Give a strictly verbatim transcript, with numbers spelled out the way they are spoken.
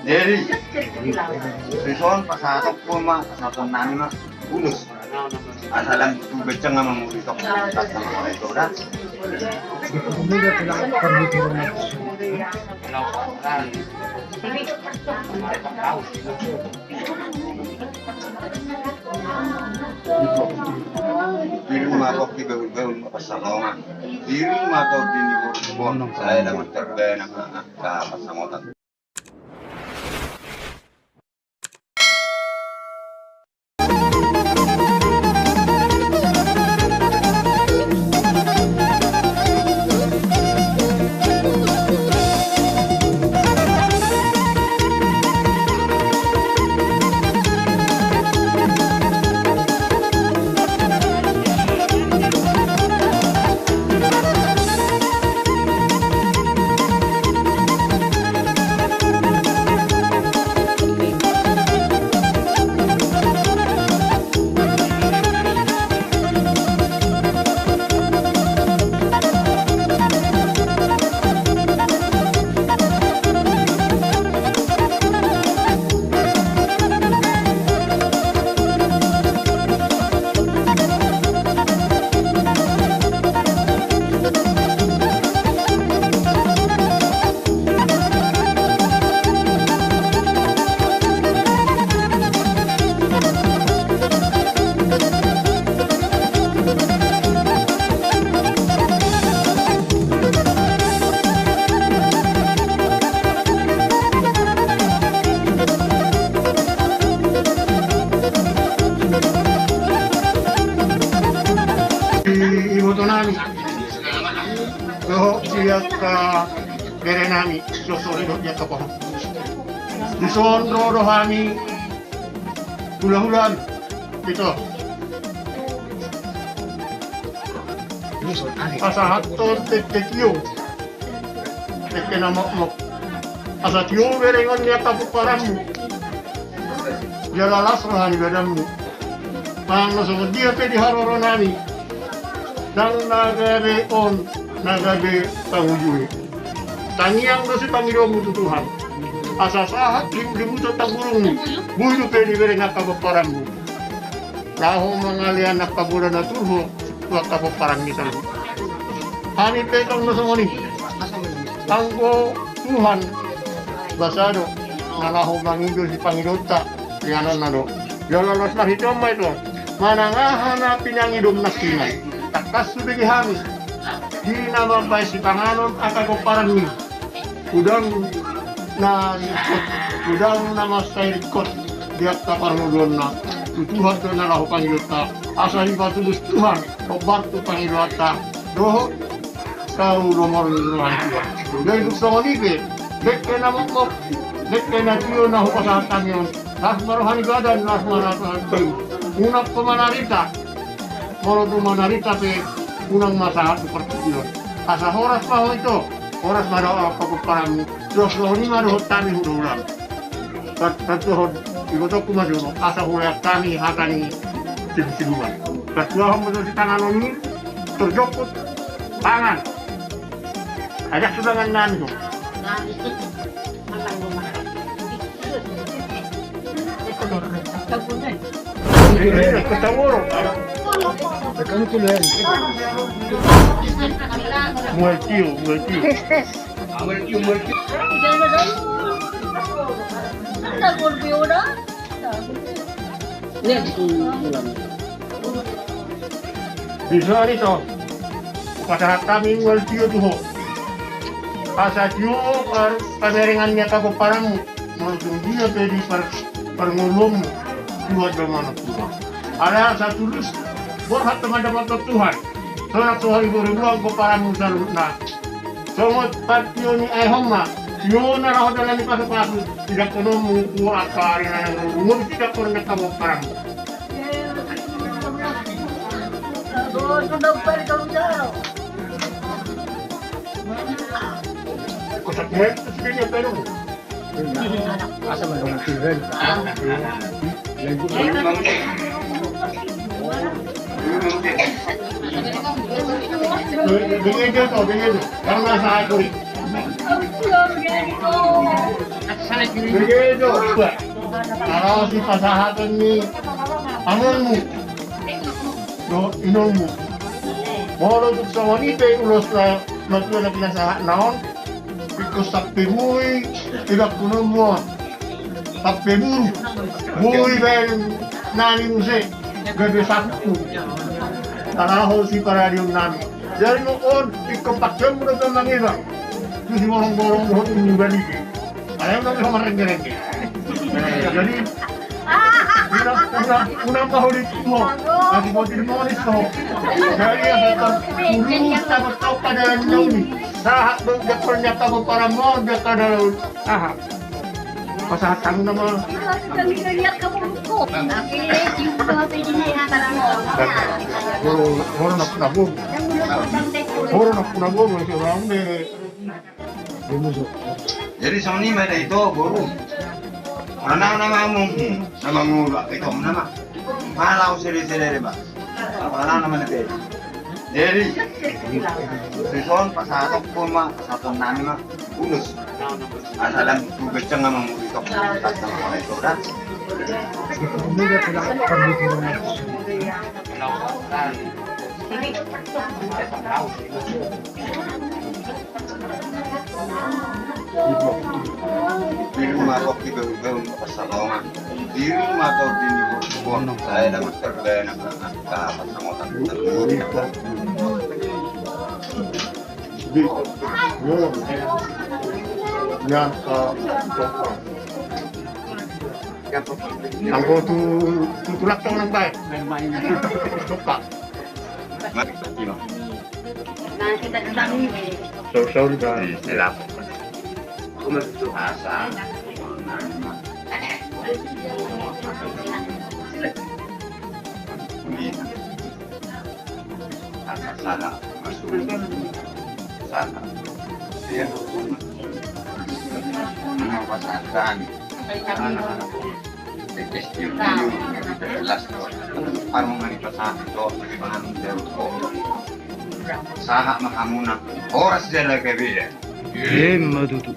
Jadi, dison pasahaton ma, pasahaton nami ma ulos. Asa lam tu beceng ma muli tok. Diri ma tok di beul-beul ma pasahaton. Diri ma tok di ni bor-bor. Saya dapat terbaik nama angka pasahaton. Di iboto nami dohot di angka bere nami, suang songon i dohot di angka pahompung. Dison ro do hami hula-hula nami, ito, pasahathon dengke tio, dengke na mokmok. Asa tio berengon ni angka pomparanmu, jala las roha ni badanmu. Manang na songon dia pe di haroro nami, ndang na gabe on na gabe pangujungi. Tangiang do sipangidoanmu tu Tuhan, asa sahat di, di musa tangurungmu, boi dope dibereng angka pomparanmu laho mangalean angka bola na turhot tu angka pomparan ni saluhut. Hami pe tong do songon i. Anggo Tuhan basa do na laho mangido sipangidoanta, ingananna do. Jala laos marhite on ma ito, manang aha na pinangidom nangkiningan, tangkas hubege hami di na mambahen sipanganon angka pomparanmi. Godang na ringkot, godang na mansai ringkot di angka parngoluonna. Tu Tuhan do na laho pangidoanta, asa dipatulus Tuhan hombar tu pangidoanta dohot saur matua ni roha ni Tuhan. Jadi songon i pe, dengke na mokmok, dengke na tio na hupasahat hami on, las ma roha ni badan, las ma roha ni badan. Unang pe manarita, molo tung manarita pe unang ma sahat tu partingkian. Asa horas ma ho ito, horas ma dohot angka pomparanmu. Dos songon i ma dohot hami hula-hulam. Tar-, tartuhon ibotongku ma jolo, asa hulean hami hata ni sibu-sibuan. Tartuhon ma jolo sipanganon i, tarjongkot pangan. Ajak sudangan nami tu. Mual tio, mual tio. Dison ito, pasahat hami mual tio tu ho. Asa tio par-, pamerengan ni angka pomparanmu. Molo tung dia pe di par-, parngoluonmu, tuat do manang tuat. Alai asa tulus borhat do mandapothon Tuhan. Sonang so haliboruboruan pomparanmu saluhutna. Songon partio ni aek on ma, tio na laho dalan ni pasu-pasu, sidangkononmu tu angka ari na naeng ro, molo sidangkonon ni angka pomparanmu. Kosak mual tu sidangkonon. Begejo. Ala sipasahaton ni amonmu dohot inongmu. Molo tung songon i pe ulos na matua na pinasahatna on, ingkon sampe boi ibangkunonmu on. Sampe boi, boi baen nami muse gabe sangkun. Ala ho siparadion nami. Jadi on ingkon pakeonmu dope mangiba tu sibolongbolong dohot ni balige. Ayo nami ho marenggerengge. Jadi unang, unang, unang paholit ho. Lagi mau jadi monis ho. Jadi ya betul. Urus takut kau pada nami. Sahat berjalan nyata berparamu jalan. Aha. Pasahat hamu nama. Horo na punabon. Horo na punabon. Jadi songon i ma da ito boru. Mana nama mung nama ngulu apa ito nama. Malau seri seri ba. Apa nama na be. Jadi dison pasahaton ma pasahaton nami ma. Ulos. Asa lam tu beceng amang uri tok. Di rumah kok di bau-bau pasalongan. Di rumah kok di bau-bau saya dapat kerja enak. Ka pasangotan. Anggo tu, tu tulak tong nang bae. Suka. Saur-saur da. Asa. Asa salah masuk sana. Dia apa pasaran? Anak-anak S D dulu jelas. Arung mani pasaran tu pangan jauh. Sahat ma hamu na horas jala kabeda. Emma tutu.